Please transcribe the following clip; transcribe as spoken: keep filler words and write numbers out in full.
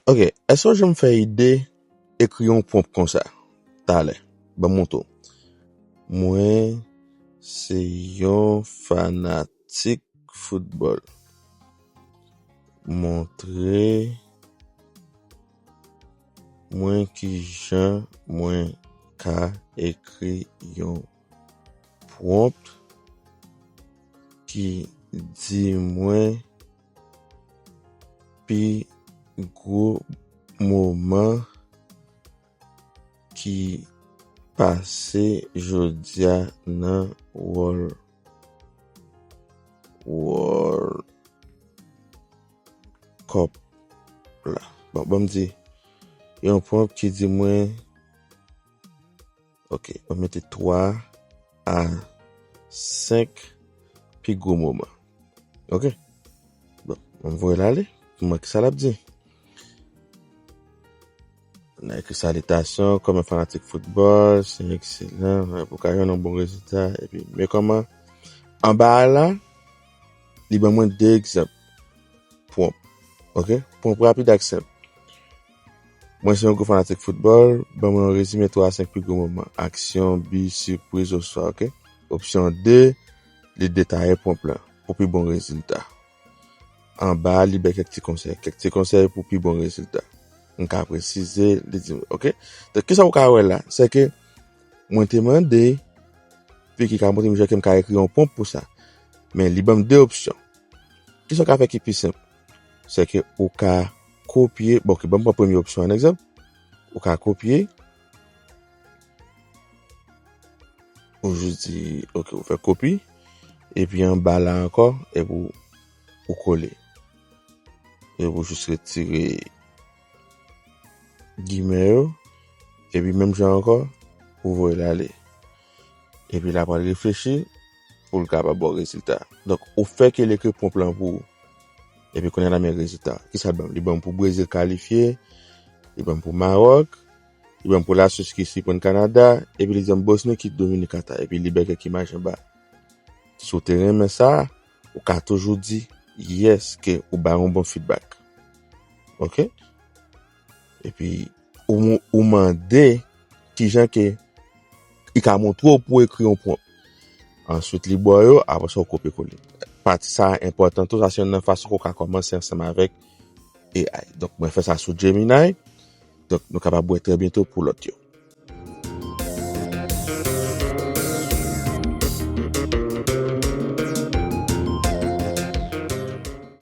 Ok, èske w janm fè ide ekri yon pwonp konsa? Talè, ban m montre w. Mwen se yon fanatik foutbòl. Montre mwen kijan mwen ka ekri yon pwonp ki di mwen pi gwo moman ki pase jodi a nan World, World Cup la. Bon, ban m di yon pwonp ki di mwen, ok, ban m mete twa a senk pi gwo moman. Ok? Bon, ban m voye l ale pou m wè kisa l ap di. N a ekri salitasyon, kòm yon fanatik foutbòl, se ekselan, pou ka jwenn yon bon rezilta, epi men kòman anba a la, li ban mwen de egzanp pwonp. Ok? Pwonp rapid ak senp. Mwen se yon gwo fanatik foutbòl, ban mwen yon rezime twa a senk pi gwo moman, aksyon, bi, sipriz, oswa, ok? Opsyon de, li detaye pwonp lan pou pi bon rezilta. Anba a, li bay kèk ti konsèy, kèk ti konsèy pou pi bon rezilta. M ka presize, li di, ok? Donk, kisa ou ka wè la? Se ke mwen te mande Vicky ka montre m jan ke m ka ekri yon pwonp pou sa. Men li ban m de opsyon. Kisa w ka fè ki pi senp? Se ke ou ka kopye, bon, ok, ban m pran premye opsyon an egzanp. Ou ka kopye. Ou jis di, ok, ou fè kopi. Epi anba la ankò, epi ou, ou kole. Epi ou jis retire gimè yo. Epi menm jan ankò, ou voye l ale. Epi l ap al reflechi pou l kapab ba w rezilta. Donk, ou fè ke l ekri pwonp lan pou ou. Epi kounye a l ap men rezilta. Kisa l ban m? Li ban m pou Brezil kalifye, li ban m pou Mawòk, li ban m pou Laswis ki siprann Kanada, epi li di m Bosni ki domine Kata, epi li bay kèk imaj anba. Si w te renmen sa, ou ka toujou di yes ke ou bay yon bon feedback. Ok? Epi ou, ou mande kijan ke li ka montre w pou w ekri yon pwonp. Answit, li ba w yo, apre sa, ou kopye kole. Pati sa a enpòtan tou, sa se youn nan fason ke w ka kòmanse ansanm avèk A I. Donk, mwen fè sa sou Gemini. Donk, nou kapab wè trè byento pou lòt yo.